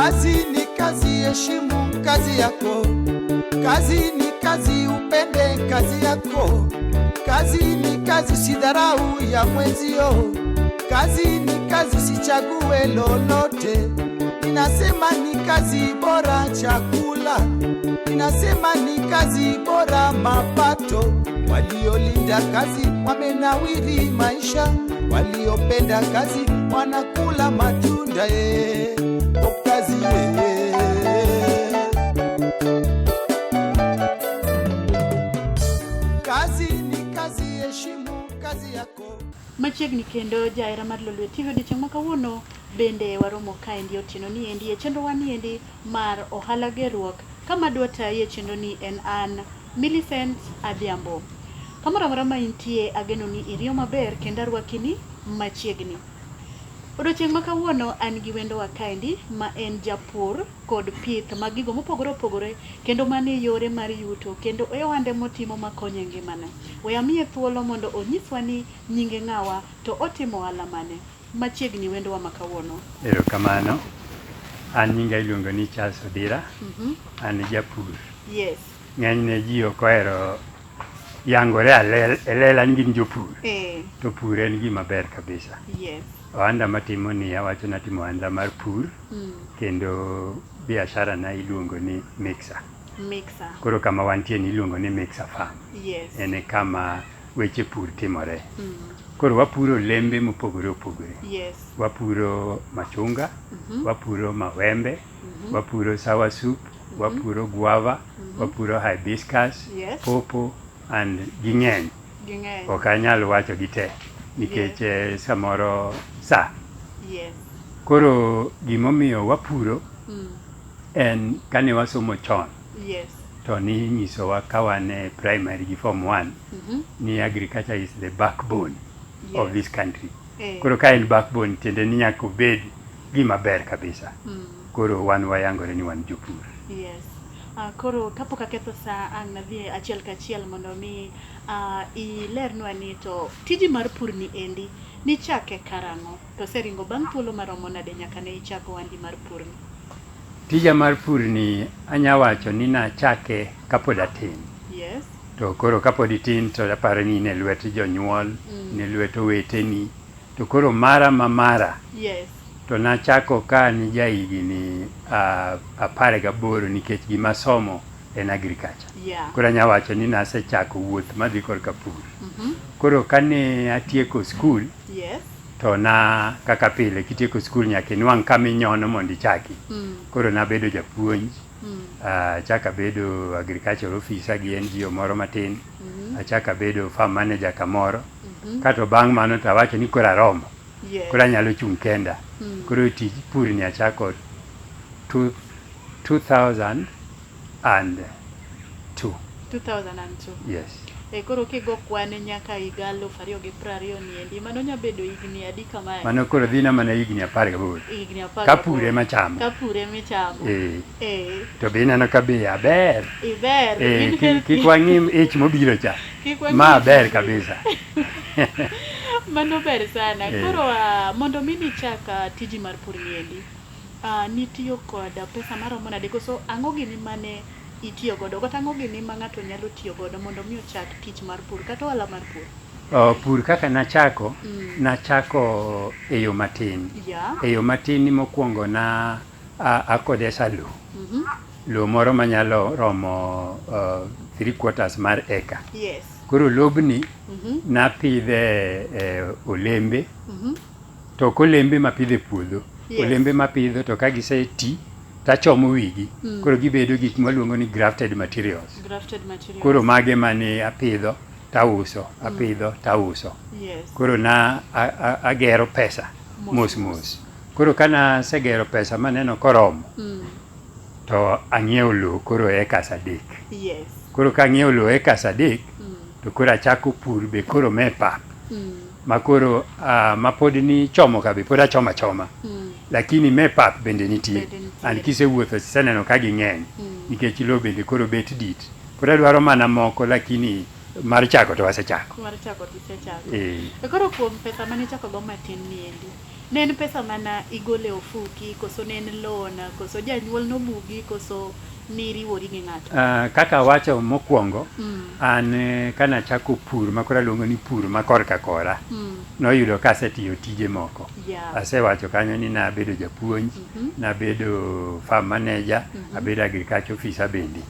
Kazi ni kazi, heshimu kazi yako. Kazi ni kazi, upende kazi yako. Kazi ni kazi, sidharau ya mwenzio. Kazi ni kazi, sichague lolote. Ninasema ni kazi bora chakula, ninasema ni kazi bora mapato. Waliolinda kazi wamenawiri maisha, waliopenda kazi wanakula matunda. Eh, oh, kazi eh. Kazi ni kazi, heshimu kazi yako. Machiegni kendo jahera mar Lolwe TV, odiochieng' ma kawuono bende waromo kaendi otieno ni endi e chenro wa ni endi mar ohala gerruok kama dwa tayi e chenro ni en an Millicent Adhiambo. Kamoro amora ma intie, ageno ni iriyo maber kendo arwaki ni machiegni. Odiochieng' ma kawuono an gi wendowa kaendi ma en japur kod pith mag gigo mopogore opogore, kendo mano e yore mar yuto kendo e ohande motimo makonyo e ngimane. We amiye thuolo mondo onyiswa ni nyinge ng'awa to otimo ohala mane. Machiegni wendowa ma kawuono. Erokamano. An nyinga iluongo ni Charles Odira. An japur. Ng'enyne ji ok ohero yangore e lela ni gin jopur. To pur en gima ber kabisa. Ohanda matimo ni awacho ni atimo ohala mar pur kendo biashara na iluongo ni Mixer. Mixer. Koro kama wantie ni iluongo ni Mixer Farm. En e kama weche pur timore. Koro wapuro olembe mopogore opogore. Wapuro machunga, wapuro mawembe, wapuro soursoup, wapuro guava, wapuro hibiscus, pawpaw and ging'eny. Ging'eny. Ok anyal wacho gi te nikech samoro sa. Koro gimomiyo wapuro en kane wasomo chon to ninyisowa ka wan e primary gi form 1 ni agriculture is the backbone of this country. Koro ka en backbone, tiende ni nyaka obed gima ber kabisa. Koro wan wayangore ni wan jopur. Yes. Koro kapok aketho sa, ang' nadhi achiel kachiel mondo mi ilernwa ni to tiji mar pur ni endi nichake karang'o, to oseringo bang' thuolo maromo nade nyaka ne ichak ohandi mar pur ni? Tija mar pur ni anya wacho ni nachake kapod atin. To koro kapod itin to aparo ni in e lwet jonyuol, in e lwet oweteni. To koro mara ma mara to nachako ka an ja higni 18 nikech gima asomo en agriculture. Koro anya wacho ni nasechako wuoth madhi korka pur. Koro kane atieko skul to na kaka pile kitieko skul nyaka inwang' kama inyono mondo ichaki. Koro nabedo japuonj, achako abedo agricultural officer gi NGO moro matin, achako abedo farm manager kamoro. Kato bang' mano to awacho ni koro aromo. Koro anyalo chung' kenda. Koro tij pur ni achako 2002. 2002. Yes. E koro kigo kwan nyaka higa 2020 ni endi, mano nya bedo higni adi kamae? Mano koro dhina mana higni 18. Higni apar Ka gaboro. pur ema chamo. Ka pur ema ichamo. Eh. Eh. To be ineno ka be aber. Iber. Eh, In kik healthy. kik wang'i ich mobiro cha. Kik wang'i Ma ich ber mobiro. kabisa. Mano ber sana. Eh. Koro mondo mi nichak tiji mar pur ni endi, nitiyo kod pesa maromo nade, koso ang'o gini mane itiyo godo, kata ang'o gini ma ng'ato nyalo tiyo godo mondo mi ochak tich mar pur kata ohala mar pur? Oh, pur kaka nachako, nachako e yo matin. E yo matin ni mokwongo na akodesha lo. Lo moro manyalo romo 3/4 mar eka. Koro lobni napidhe olembe. To ok olembe mapidho e puodho. Olembe mapidho to ka giseti tachomo wigi. Koro gibedo gik mwaluongo ni grafted materials. Grafted materials. Koro mage mane apidho tauso, apidho tauso. Koro na agero pesa Mos mos mos. mos. Koro kana asegero pesa maneno koromo, to ang'iewo lowo koro acres 3. Koro ka ang'iewo lowo acres 3, to koro achako pur be koro me pap. Ma koro ma pod ni chomo ka be pod achoma choma. Lakini me pap bende nitie. Bende nitie. And kisewuotho iseneno ka ging'eny. Nikech lowo bende koro bet dit. Pod adwaro mana moko lakini mar chako to wasechako. Mar chako to isechako. Eh. E koro kuom pesa mane ichako go matin ni endi, Ne en pesa mana igolo e ofuki koso ne en loan koso janyuol nobugi koso niriwori gi ng'ato? Kaka awacho mokwongo, an kanachako pur ma koro aluongo ni pur ma korka kora, noyudo ka asetiyo tije moko. Asewacho kanyo ni nabedo japuonj, nabedo farm manager, abedo agriculture officer bende.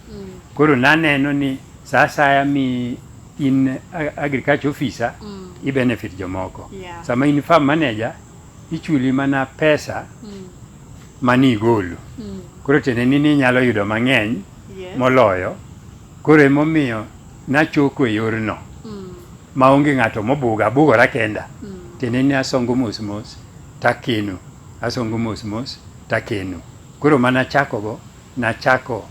Koro naneno ni sa asaya mi in agriculture officer, i benefit jomoko. Sama in farm manager, ichuli mana pesa manigolo. Koro tiende ni ninyalo yudo mang'eny moloyo. Koro emomiyo nachoko e yorno maonge ng'ato mobuga, abugora kenda. Tiende ni asongo mos mos takeno, asongo mos mos takeno. Koro manachako go, nachako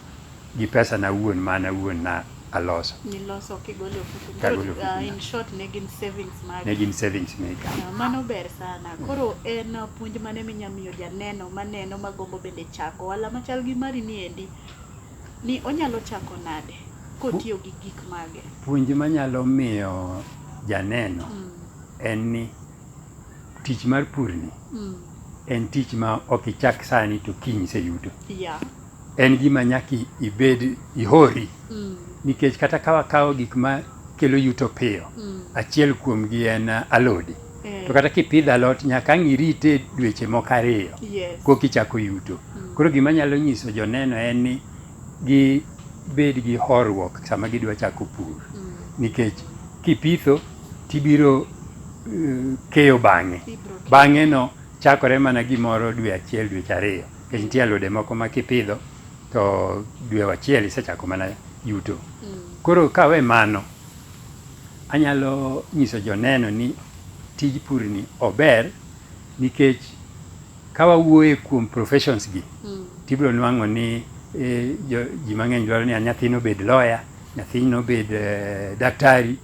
gi pesa na awuon ma an awuon na aloso. Niloso kigolo e ofuku. Kagolo e Koro, ofuku na. In short ne gin savings magi. Ne gin savings mega. Mano ber sana. Koro en puonj mane minya miyo janeno maneno magombo bende chako ohala machal gi mari ni endi ni onyalo chako nade kotiyo gi gik mage? Puonj manyalo miyo janeno en ni tich mar purni en tich ma ok ichak sani to kiny iseyuto. En gima nyaka ibed ihori nikech kata ka wakawo gik ma kelo yuto piyo, achiel kuomgi en alode. To kata kipidho alot nyaka ang' irite dweche moko ariyo koka ichako yuto. Koro gima anyalo nyiso joneno en ni gibed gi horuok sama gidwa chako pur. Nikech kipitho tibiro keyo bang'e. Bang'e no chakore mana gimoro dwe achiel dweche ariyo. Nikech nitie alode moko ma kipidho to dwe achiel isechako mana yuto. Koro kawe mano, anyalo nyiso joneno ni tij pur ni ober nikech ka wawuoye kuom professions gi, tibiro nwang'o ni ji mang'eny dwaro ni nyathino obed lawyer, nyathino obed daktari.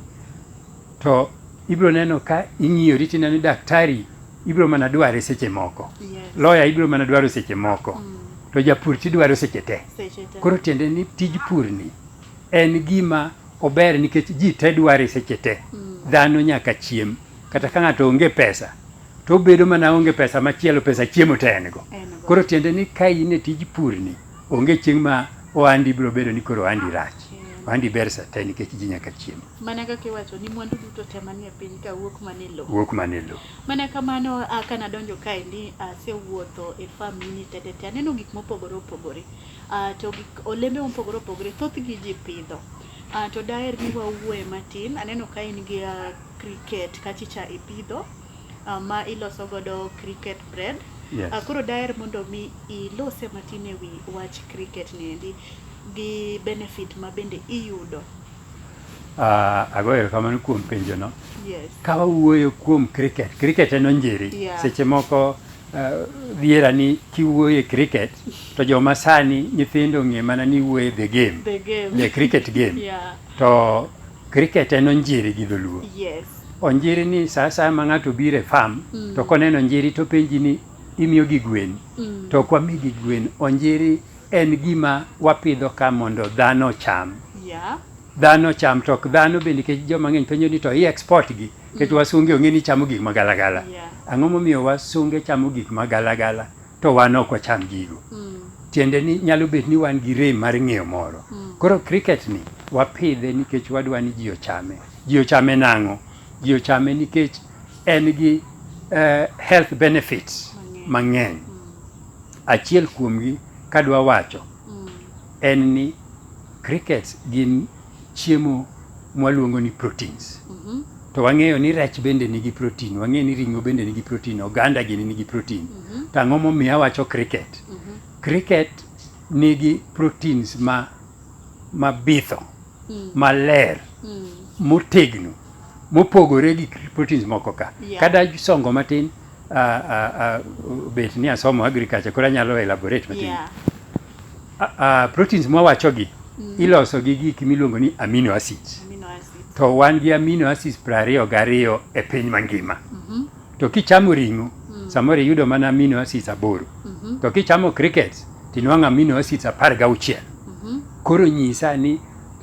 To ibiro neno ka ing'iyori tineno ni daktari ibiro mana dware seche moko. Lawyer ibiro mana dwaro seche moko. To japur tidwaro seche te. Koro tiende ni tij pur ni en gima ober nikech ji te dware seche te. Dhano nyaka chiem. Kata ka ng'ato onge pesa, to obedo mana onge pesa machielo, pesa chiemo te en go. Koro tiende ni ka in e tij pur ni, onge chieng' ma ohandi biro bedo ni koro ohandi rach. Ohandi ber sa te nikech ji nyaka chiem. Mana kaka iwacho ni mwandu duto te manie piny ka wuok mana e lowo. Wuok mana e lowo. Mana kamano kanadonjo kaendi asewuotho e farm ni te te te aneno gik mopogore opogore. To gik olembe mopogore opogore thothgi ji pidho. To daher ni wawuoye matin aneno ka in gi cricket kachicha ipidho ma iloso godo cricket bread. Koro daher mondo mi ilose matin e wi wach cricket ni endi gi benefit ma bende iyudo. Agoyo erokamano kuom penjo no. Ka wawuoyo kuom cricket, cricket en onjiri. Seche moko dhiera ni kiwuoyo e cricket to joma sani nyithindo ong'e mana ni iwuoyo the game. The game. The cricket game. To cricket en onjiri gi dholuo. Onjiri ni sa asaya ma ng'ato biro e farm to koneno onjiri to penji ni imiyo gi gwen. To ok wami gi gwen. Onjiri en gima wapidho ka mondo dhano ocham. Dhano ocham to ok dhano bende nikech joma ng'eny penjo ni to i export gi nikech wasunge ong'e ni chamo gik magalagala. Ang'o momiyo wasunge chamo gik magalagala to wan ok wacham gigo? Tiende ni nyalo bet ni wan gi rem mar ng'eyo moro. Koro cricket ni wapidhe nikech wadwa ni ji ochame. Ji ochame nang'o? Ji ochame nikech en gi health benefits mang'eny. Achiel kuomgi kadwa wacho en ni crickets gin chiemo mwaluongo ni proteins. To wang'eyo ni rech bende nigi protein, wang'eyo ni ring'o bende nigi protein, oganda gini nigi protein. To ang'o momiyo awacho cricket? Cricket nigi proteins ma mabitho, maler, motegno, mopogore gi proteins moko ka. Kada songo matin, bet ni asomo agriculture koro anyalo elaborate matin. Proteins mwawacho gi iloso gi gik miluongo ni amino acids. Amino acids. To wan gi amino acids 22 e piny mangima. To kichamo ring'o, samoro iyudo mana amino acids 8. To kichamo crickets, tinwang'o amino acids 16. Koro nyisa ni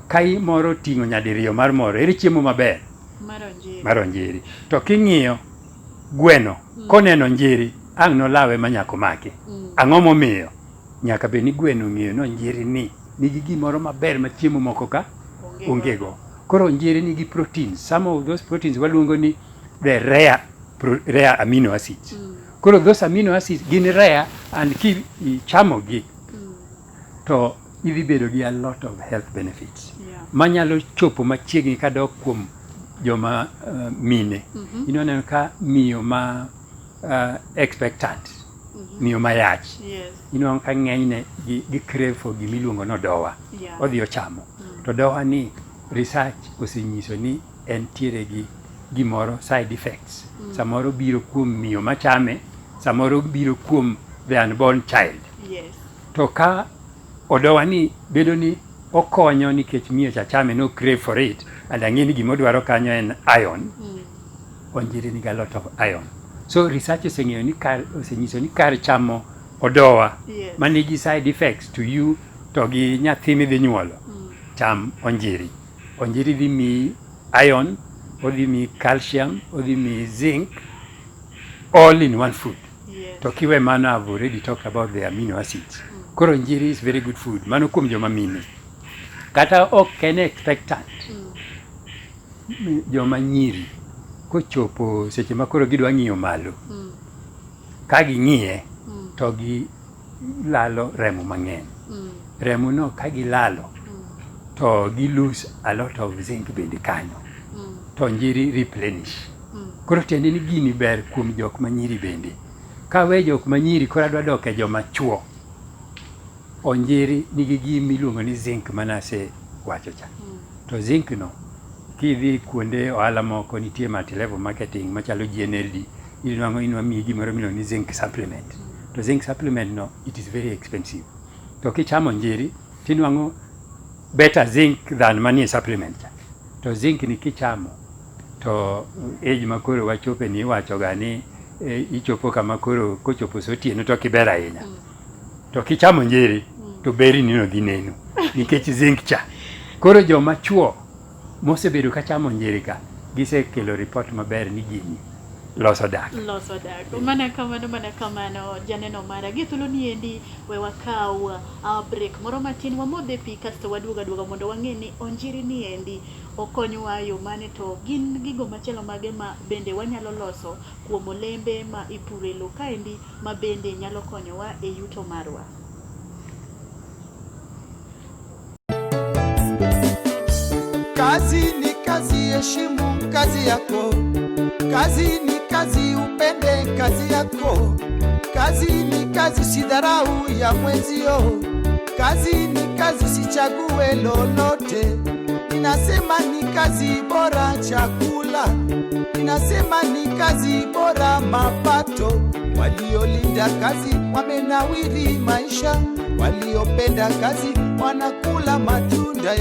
ka moro oting'o nyadiriyo mar moro, ere chiemo maber? Mar onjiri. Mar onjiri. To king'iyo Gweno koneno njiri ang' nolawe ma nyaka omaki. Ang'o momiyo? Nyaka bed ni gweno ong'eyo ni onjiri ni nigi gimoro maber ma chiemo moko ka onge go. Koro onjiri nigi proteins. Some of those proteins waluongo ni the rare, rare amino acids. Koro those amino acids gin rare and kichamogi to idhi bedo gi a lot of health benefits manyalo chopo machiegni kadok kuom joma mine. Ineno ka miyo ma expectant, miyo ma yach, ineno ka ng'enyne gi crave for gimiluongo ni odowa. Odhi ochamo. To odowa ni research osenyiso ni entiere gi gimoro side effects. Samoro biro kuom miyo machame, samoro biro kuom the unborn child. To ka odowa ni bedo ni okonyo nikech miyo cha chame no crave for it and ang'e ni gimodwaro kanyo en iron. Onjiri nigi a lot of iron. So research oseng'eyo ni kar osenyiso ni kar chamo odowa manigi side effects to you to gi nyathi midhi nyuolo, cham onjiri. Onjiri dhi miyi iron, odhi miyi calcium, odhi miyi zinc, all in one food. To kiwe mano, I've already talked about the amino acids. Koro onjiri is very good food. Mano kuom joma mine. Kata ok en expectant, joma nyiri kochopo seche ma koro gidwa ng'iyo malo, ka ging'iye to gilalo remo mang'eny. Remo no ka gilalo to gi lose a lot of zinc bende kanyo. To njiri replenish. Koro tiende ni gini ber kuom jok ma nyiri bende. Kawe jok ma nyiri koro adwa dok e joma chuo. Onjiri nigi gima iluongo ni zinc mane asewacho cha. To zinc no kidhi kuonde ohala moko nitie multi level marketing machalo GNLD inwang'o inwa miyi gimoro miluongo ni zinc supplement. To zinc supplement no it is very expensive. To kichamo onjiri tinwang'o better zinc than manie supplement cha. To zinc ni kichamo to age ma koro wachope ni iwacho ga ni ichopo kama koro kochopo sa otieno to ok iber ahinya. To kichamo njiri to beri ni no dhi neno nikech zinc cha. Koro joma chuo mosebedo ka chamo njiri ka gisekelo report maber ni gini loso dak. Loso dak. Mana kamano, mana kamano, janeno mara. Gi thuolo ni endi we wakaw break moro matin wamodhe pi kasto waduogo aduoga mondo wang'e ni onjiri ni endi okonyowa e yo mane to gin gigo machielo mage ma bende wanyalo loso kuom olembe ma ipuro e lowo kaendi ma bende nyalo konyowa e yuto marwa. Kazi ni kazi, heshimu kazi yako. Kazi ni kazi, upende kazi yako. Kazi ni kazi, usidharau ya mwenzio. Kazi ni kazi, usichague lolote. Ninasema ni kazi bora chakula, ninasema ni kazi bora mapato. Waliolinda kazi wamenawiri maisha, waliopenda kazi wanakula matunda.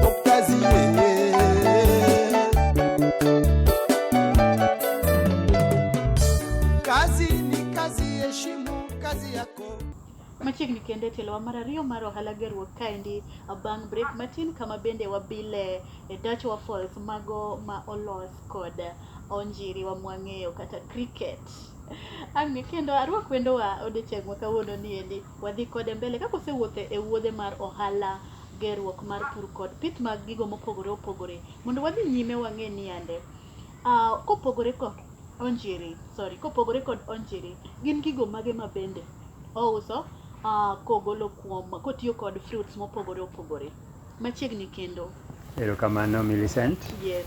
O kazi ye. Kazi ni kazi, heshimu kazi yako. Machiegni kende e tielowa mar ariyo mar ohala gerruok kaendi bang' break matin kama bende wabile e Dutch waffles mago ma olos kod onjiri wa mwang'eyo kata cricket. Ang' kendo arwak wendowa odiochieng' ma kawuono ni endi wadhi kode mbele kaka osewuotho e wuodhe mar ohala gerruok mar pur kod pith mag gigo mopogore opogore mondo wadhi nyime wang'e ni ande kopogore kod onjiri, sorry, kopogore kod onjiri gin gigo mage ma bende ouso kogolo kuom kotiyo kod fruits mopogore opogore machiegni kendo. Erokamano Millicent. Yes.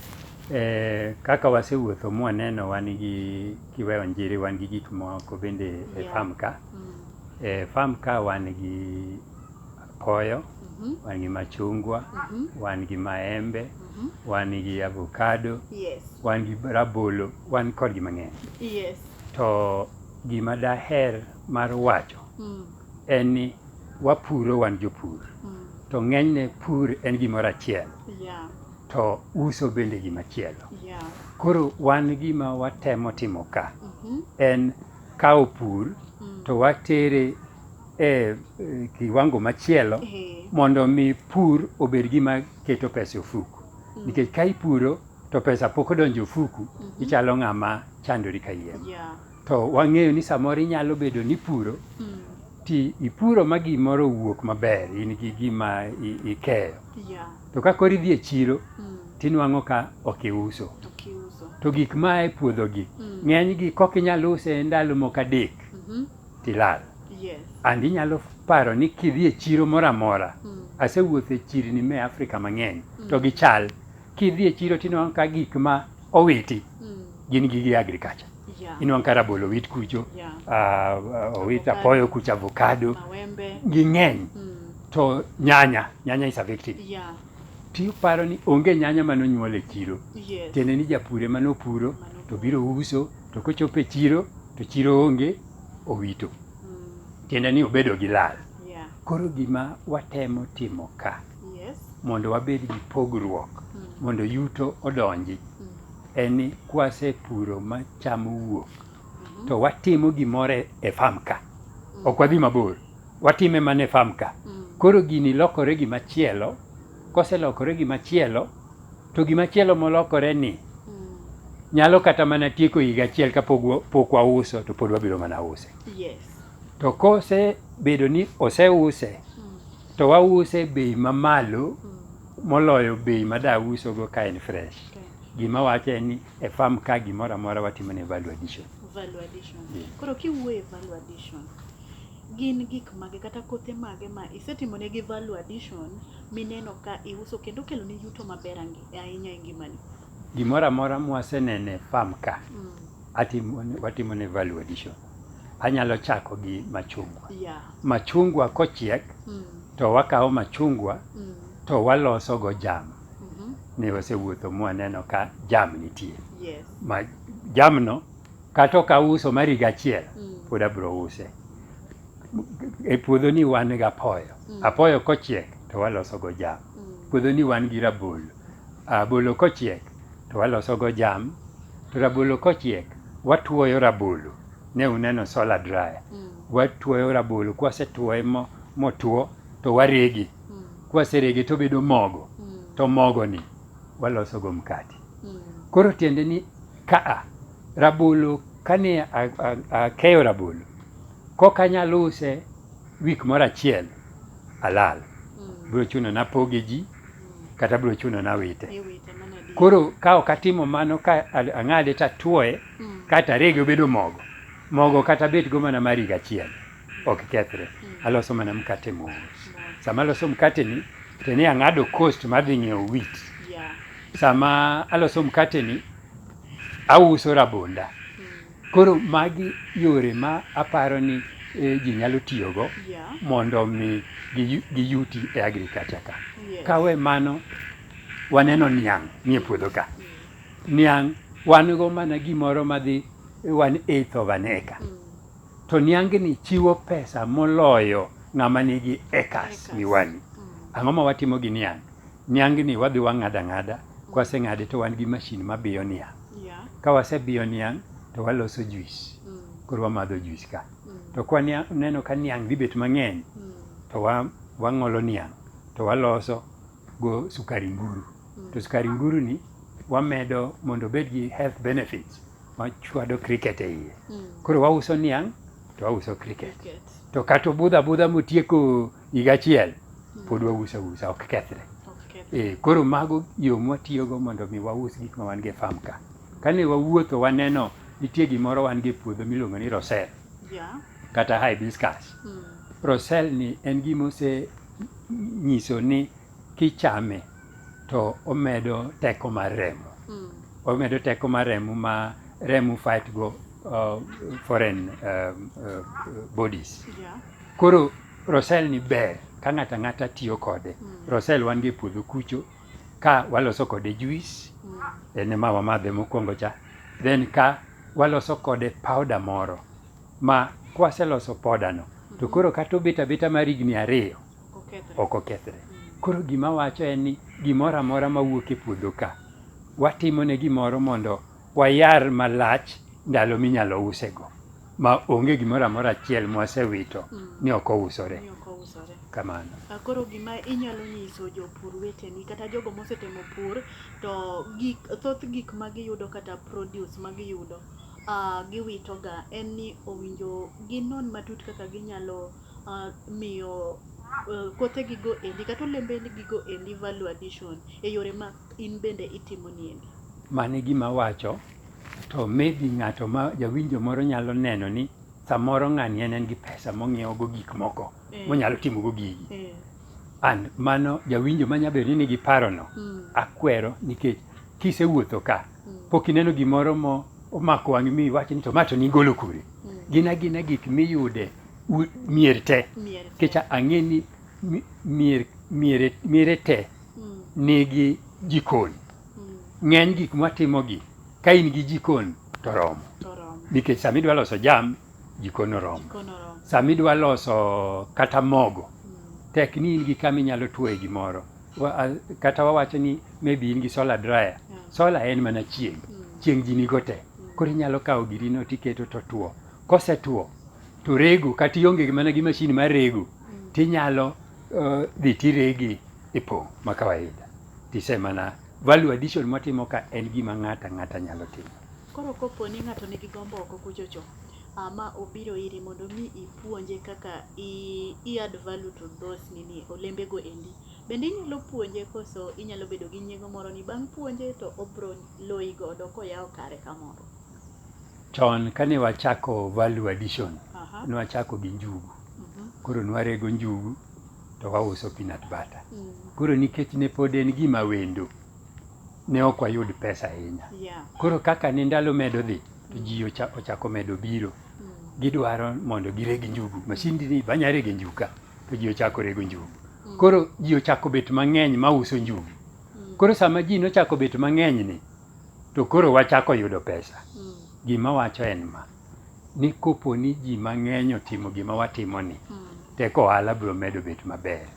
Kaka wasewuotho mwaneno wan gi kiweyo njiri wan gi gik moko bende e farm ka. E farm ka wan gi apoyo, wan gi machungwa, wan gi maembe, wan gi avocado, wan gi rabolo, wan kodgi mang'eny. To gima daher mar wacho en ni wapuro wan jopur. To ng'enyne pur en gimoro achiel. To uso bende gima chielo. Koro wan gima watemo timo ka en kawo pur to watere e kiwango machielo mondo mi pur obed gima keto pesa e ofuku. Nikech ka ipuro to pesa pok odonjo e ofuku, ichalo ng'ama chandori kayiem. Yeah. To wang'eyo ni samoro inyalo bedo ni ipuro, ti ipuro ma gimoro owuok maber, in gi gima ikeyo. Yeah. To ka koro idhi e chiro, tinwang'o ka ok iuso. Ok iuso. To gik ma e puodho gi, ng'eny gi kok inyal use e ndalo moko adek, tilal. Yes. And inyalo paro ni kidhi e chiro moro amora, asewuotho e chirni me Afrika mang'eny, to gichal. Kidhi e chiro tinwang'o ka gik ma owiti gin gige agriculture. Yeah. Inwang'o ka rabolo owit kucho, Yeah. owit Avocado. apoyo kucho, avocado, Mawembe. ging'eny. To nyanya, nyanya is a victim. Yeah. Tiparo ni onge nyanya manonyuol e chiro. Yes. Tiende ni japur ema nopuro, to biro uso, to kochopo e chiro, to chiro onge, owito. Tiende ni obedo gi lal. Yeah. Koro gima watemo timo ka, Yes. mondo wabed gi pogruok, mondo yuto odonji, en ni kwasepuro ma cham owuok, to watimo gimoro e farm ka. Ok wadhi mabor, watime mana e farm ka. Koro gini lokore gimachielo, koselokore gimachielo, to gimachielo molokore ni nyalo kata mana tieko higa achiel kapok pok wauso to pod wabiro mana use. Yes. To kosebedo ni oseuse, to wause e bei mamalo moloyo bei ma da usogo ka en fresh. Okay. Gima wacho en ni e farm ka gimoro amora watimo ne value addition. Value addition. Yeah. Koro kiwuoyo e value addition, gin gik mage kata kothe mage ma isetimonegi value addition mineno ka iuso kendo keloni yuto maber ahinya e ngimani? Gimoro amora mwaseneno e farm ka, watimo ne value addition. Anyalo chako gi machungwa. Yeah. Machungwa kochiek, to wakawo machungwa to waloso go jam. Ne wasewuotho mwaneno ka jam nitie. Yes. Ma jam no kata ok auso mar higa achiel, pod abiro use. E puodho ni wan gi apoyo. Apoyo kochiek to waloso go jam. Puodho ni wan gi rabolo. Rabolo kochiek to waloso go jam. To rabolo kochiek watuoyo rabolo. Ne uneno solar dryer. Watuoyo rabolo, kwasetuoye motuo to warege. Kwaserege to obedo mogo. To mogo ni waloso go mkate. Koro tiende ni kaa rabolo kane akeyo rabolo, kok anyal use wik moro achiel, alal. Biro chuno na apoge ji, kata biro chuno na awite. Iwite mana adier. Koro ka ok atimo mano ka ang'ade tatuoye, kata arege obedo mogo. Mogo kata bet go mana mar higa achiel, ok kethre. Aloso mana mkate mos. Sama aloso mkate ni, to ni ang'ado cost mar dhi ng'iewo wheat. Yeah. Sama aloso mkate ni, auso rabonda. Koro magi yore ma aparo ni ji nyalo tiyogo Yeah. mondo mi giyuti e agriculture ka. Yes. Kawe mano, waneno niang' nie puodho ka. Niang' wan go mana gimoro madhi 1/8 of an acre. To niang'ni chiwo pesa moloyo ng'ama nigi acres Acres. miwani. Ang'o ma watimo gi niang'? Niang'ni wadhi wang'ado ang'ada, kwaseng'ade to wan gi machine mabiyo niang'. Yeah. Ka wasebiyo niang' to waloso juice. Koro wamadho juice ka. To kwa neno ka niang' dhi bet mang'eny, to wang'olo niang' to waloso go sukari nguru. To sukari nguru ni wamedo mondo obed gi health benefits, wachwado cricket e iye. Koro wauso niang' to wauso cricket. Cricket. To kata obudho abudha motieko higa achiel, pod wauso ausa, ok kethre. Ok kethre. Koro mago yo mwatiyogo mondo mi waus gik ma wan go e farm ka. Kane wawuotho waneno nitie gimoro wan go e puodho miluongo ni roselle. Yeah. Kata hibiscus. Roselle ni en gima ose nyiso ni kichame to omedo teko mar remo. Omedo teko mar remo ma remo fight go foreign bodies. Yeah. Koro roselle ni ber ka ng'ato ang'ata tiyo kode. Roselle wan go e puodho kucho ka waloso kode juice, en ema wamadhe mokwongo cha. Then ka waloso kode powder moro ma kwaseloso powder no to koro kata obet abeta mar higni 2 Okethre. ok okethre. Koro gima wacho en ni gimoro amora mawuok e puodho ka watimo ne gimoro mondo wayar malach ndalo minyalo usego ma onge gimoro amora achiel mwasewito ni ok ousore. Ni ok ousore. Kamano. Koro gima inyalo nyiso jopur weteni kata jogo mosetemo pur to gik thoth gik ma giyudo kata produce ma giyudo giwito ga en ni owinjo ginon matut kaka ginyalo miyo kothe gigo endi kata olembe gigo endi value addition e yore ma in bende itimo ni endi. Mano e gima awacho to maybe ng'ato ma jawinjo moro nyalo neno ni samoro ng'ani en gi pesa mong'iewo go gik moko monyalo timo go gigi. And mano jawinjo manya bedo ni nigi paro no akwero nikech kisewuotho ka pok ineno gimoro mo omako wang'i mi iwach ni to ma to nigolo kure. Gin agina gik miyude mier te. Nikech ang'e ni mier miere miere te nigi jikon. Ng'eny gik mwatimo gi ka in gi jikon to romo. Nikech sama idwa loso jam, jikon oromo. Sama idwa loso kata mogo, tek ni in gi kama inyalo tuoye gimoro. Kata wawacho ni maybe in gi solar dryer. Solar en mana chieng'. Chieng' ji nigo te. Koro inyalo kawo giri no tiketo to tuo. Kosetuo to rego kata ionge mana gi mashin mar rego tinyalo dhi tirege e pong' ma kawaida. Tise mana value addition mwatimo ka en gima ng'ato ang'ata nyalo timo. Koro kopo ni ng'ato nigi gombo oko kuchocho, ma obiro iri mondo mi ipuonje kaka i add value to those nini olembe go endi. Bende inyalo puonje koso inyalo bedo gi nyiego moro ni bang' puonje to obro loyi godo koyawo kare kamoro. Chon kane wachako value addition, nwachako gi njugu. Koro nwarego njugu to wauso peanut butter. Koro nikech ne pod en gima wendo, ne ok wayud pesa ahinya. Koro kaka ne ndalo medo dhi, to ji ochako medo biro. Gidwaro mondo gireg njugu. Mashindi ni banya rege njugu ka, to ji ochako rego njugu. Koro ji ochako bet mang'eny mauso njugu. Koro sama ji nochako bet mang'eny ni, to koro wachako yudo pesa. Gima wacho en ma, ni kopo ni ji mang'eny otimo gima watimo ni, teko ohala biro medo bet maber.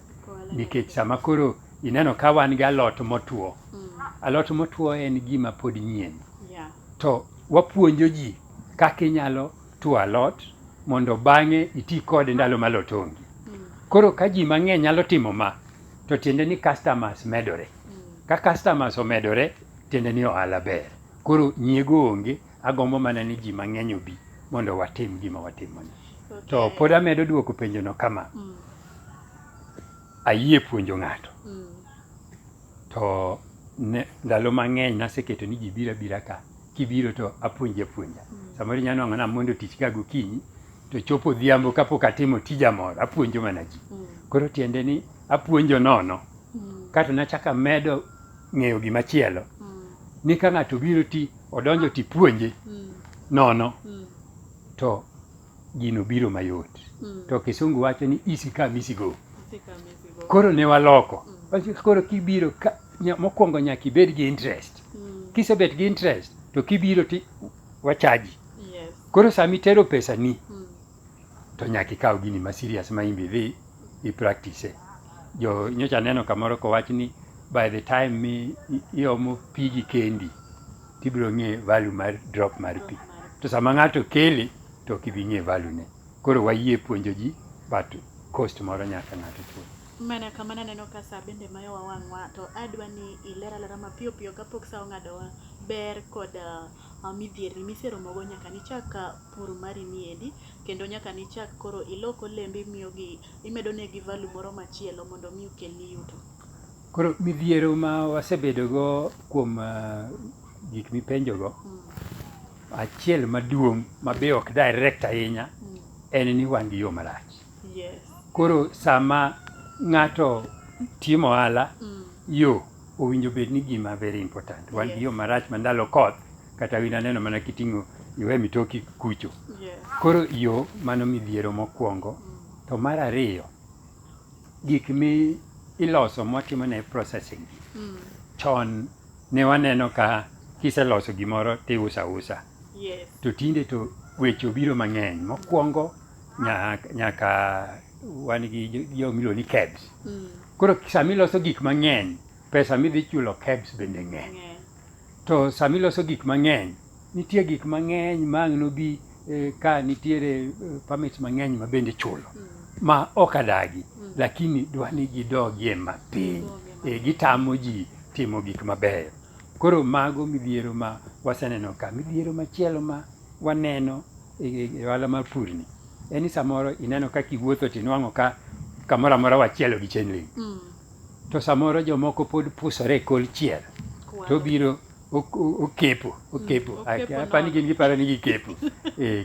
Nikech sama koro ineno ka wan gi alot motuo, alot motuo en gima pod nyien. To wapuonjo ji kaka inyalo tuo alot mondo bang'e iti kode ndalo ma alot onge. Koro ka ji mang'eny nyalo timo ma, to tiende ni customers medore. Ka customers omedore, tiende ni ohala ber. Koro nyiego onge, agombo mana ni ji mang'eny obi mondo watim gima watimo ni. To pod amedo duoko penjo no kama. Ayie puonjo ng'ato. To ne, ndalo mang'eny naseketo ni ji biro abira ka. Kibiro to apuonji apuonja. Samoro inyalo nwang'o ni amondo tich ka gokinyi, to chopo odhiambo kapok atimo tija moro, apuonjo mana ji. Koro tiende ni apuonjo nono. Kato nachako amedo ng'eyo gimachielo. Ni ka ng'ato obiro ti odonjo tipuonje nono, to gino biro mayot. To kisungu wacho ni easy come easy go. Koro ne waloko. Koro kibiro ka, mokwongo nyaka ibed gi interest. Kisebet gi interest, to kibiro ti wachaji. Koro sama itero pesa ni, to nyaka ikaw gini ma serious ma imbe idhi i practice. Jo nyocha aneno kamoro kowach ni by the time mi iomo pigi kendi, tibiro ng'e value mar drop mar pi. To sama ng'ato kele, to ok ibi ng'e value ne. Koro wayie puonjo ji, but cost moro nyaka ng'ato chul. Mana kamano aneno ka sa bende mayowa wang'wa to adwa ni iler alera mapiyo piyo kapok sa ong'adowa ber kod midhierni miseromogo nyaka nichak pur mari niendi kendo nyaka nichak koro ilok olembe imiyogi imedo negi value moro machielo mondo mi okelni yuto. Koro midhiero ma wasebedogo kuom gik mipenjogo, achiel maduong' ma be ok direct ahinya en ni wan gi yo marach. Koro sama ng'ato timo ohala, yo owinjo bed ni gima very important. Wan gi yo marach ma ndalo koth, kata in aneno mana kiting'o iwe mitoki kucho. Koro yo mano midhiero mokwongo. To mar ariyo, gik mi iloso mwatimo ne processing. Chon ne waneno ka kiseloso gimoro tiuso ausa. To tinde to weche obiro mang'eny. Mokwongo nyaka wan gi joma iluongo ni KEBS. Koro sama iloso gik mang'eny, pesa midhi chulo KEBS bende ng'eny. To sama iloso gik mang'eny, nitie gik mang'eny ma ang' nobi ka nitiere permits mang'eny ma bende ichulo. Ma ok adagi. Lakini dwa ni gidogie mapiny. Gidogie mapiny. Gitamo ji timo gik mabeyo. Koro mago midhiero ma waseneno ka. Midhiero machielo ma waneno e ohala mar pur ni en ni samoro ineno ka kiwuotho tinwang'o ka kamoro amora wachielo gi chain link. To samoro jomoko pod pusore e kor chiel. To obiro okepo okepo. Okepo Apani nono. Gin giparo ni gikepo.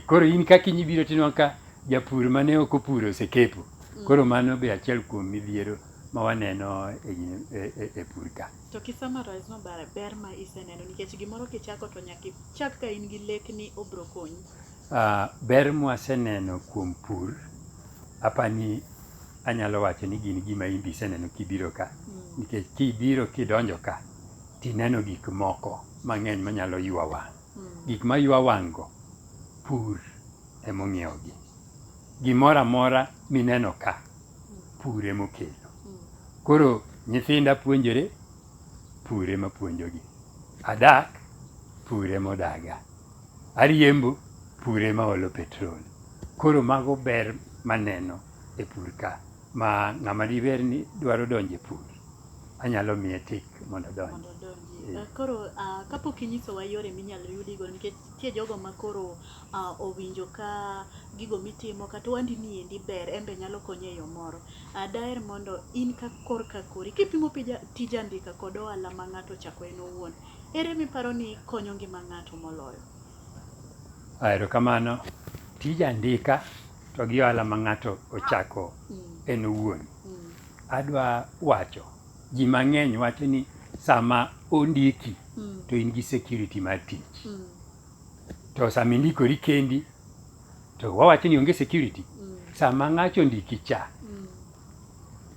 Koro in ka kiny ibiro tinwang'o ka japur mane ok opuro osekepo. Koro mano be achiel kuom midhiero ma waneno e pur ka. To ki summarize maber ber ma iseneno, nikech gimoro kichako to nyaka ichak ka in gi lek ni obro konyi. Ber mwaseneno kuom pur, apani anyalo wacho ni gin gima in be iseneno kibiro ka. Nikech kibiro kidonjo ka, tineno gik moko mang'eny manyalo ywa wang'. Gik ma ywa wang' go, pur emong'iewogi. Gimoro amora mineno ka, pur emokelo. Koro nyithinda puonjore, pur ema puonjogi. Adak, pur emodaga. Ariembo, pur ema olo petrol. Koro mago ber maneno e pur ka, ma ng'ama diber ni dwaro donjo e pur, anyalo miye tik mondo odonji. Mondo odonji. Koro kapok inyisowa yore minyalo yudigo, nikech nitie jogo ma koro owinjo ka gigo mitimo kata ohandi ni endi ber, en be nyalo konyi e yo moro. Daher mondo in ka korka kori, kipimo tij andika kod ohala ma ng'ato ochako en owuon, ere miparo ni konyo ngima ng'ato moloyo? Erokamano. Tij andika to gi ohala ma ng'ato ochako en owuon. Adwa wacho, ji mang'eny wacho ni sama ondiki to in gi security mar tich. To sama indikori kendi, to wawacho ni onge security. Sama ng'ato ondiki cha,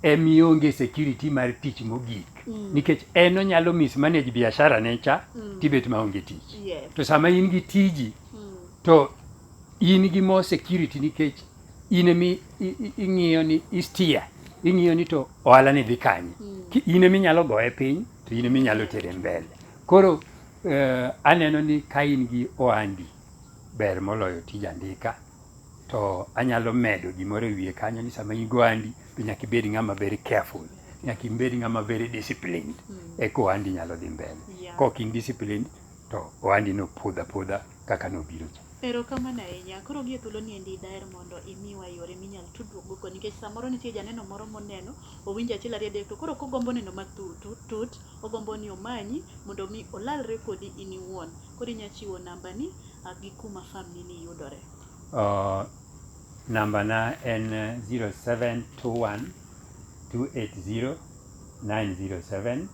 emionge security mar tich mogik. Nikech en onyalo mismanage biashara ne cha, tibet maonge tich. To sama in gi tiji, to in gi more security nikech in emi ing'iyo ni i steer, ing'iyo ni to ohala ni dhi kanye. In emi nyalo goye piny, to in emi nyalo tere mbele. Koro aneno ni ka in gi ohandi, ber moloyo tij andika. To anyalo medo gimoro e wiye kanyo ni sama in gi ohandi, to nyaka ibed ng'ama very careful. Nyaka ibed ng'ama very disciplined. Eka ohandi nyalo dhi mbele. Kok in disciplined, to ohandi no podho apodha kaka nobiro cha. Erokamano ahinya. Koro gi e thuolo ni endi daher mondo imiwa yore minyalo tudruok go kodi, nikech samoro nitie janeno moro moneno, owinjo achiel ariyo adek, to koro kogombo neno matut tut, ogombo ni omanyi mondo mi olalre kodi in iwuon. Koro inya chiwo nambani gi kuma family ni yudore. Namba na en 0721 280 907.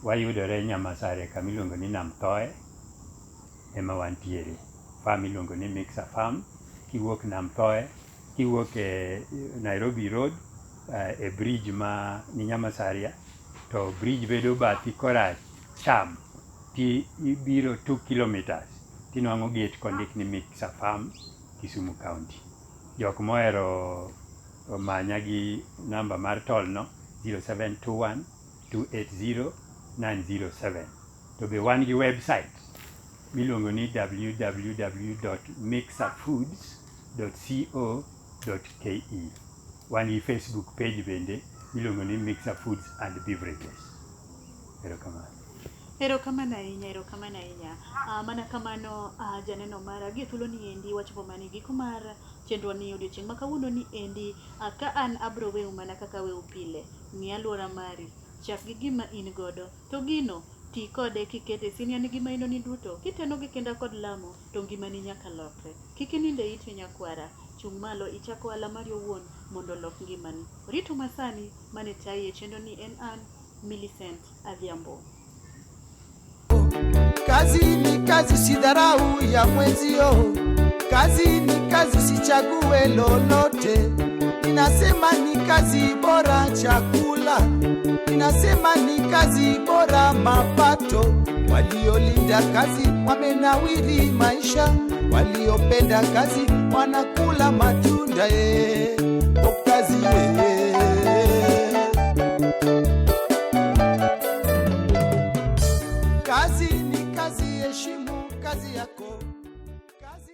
Wayudore Nyamasare kama iluongo ni Nam Thoe ema wantiere. Farm iluongo ni Mixer Farm. Kiwuok Nam Thoe, kiwuok e Nairobi Road, e bridge ma ni Nyamasaria, to bridge bedo bathi koracham ti ibiro 2 kilometers tinwang'o gate kondik ni Mixer Farm, Kisumu County. Jok mohero manya gi namba mar tol no 0721 280 907. To be wan gi website miluongo ni www.mixerfoods.co.ke. Wan gi Facebook page bende miluongo ni Mixer Foods and Beverages. Erokamano. Erokamano ahinya, erokamano ahinya. Mana kamano, janeno mara, gi e thuolo ni endi wachopo mana e giko mar chenro ni odiochieng' ma kawuono ni endi, ka an abro weu mana kaka weu pile. Ng'i alwora mari, chak gi gima in godo, to gino ti kode kikete sinia ni gi mainoni duto, kiteno gi kinda kod lamo, to ngimani nyaka lokre. Kik inind e iti nyakwara, chung' malo ichak ohala mari owuon mondo olok ngimani. Orito masani mane tayi e chenro ni en an Millicent Adhiambo. Kazi ni kazi, sidharau ya mwenzio. Kazi ni kazi, sichague lolote. Ninasema ni kazi bora chakula, ninasema ni kazi bora mapato. Waliolinda kazi wamenawiri maisha, waliopenda kazi wanakula matunda. O kazi eh. Kazi ni kazi, heshimu kazi yako. Kazi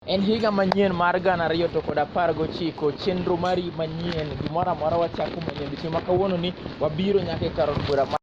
En higa manyien mar 2019, chenro mari manyien, gimoro amora wachako manyien. Odiechieng' ma kawuono ni wabiro nyaka e kar od bura.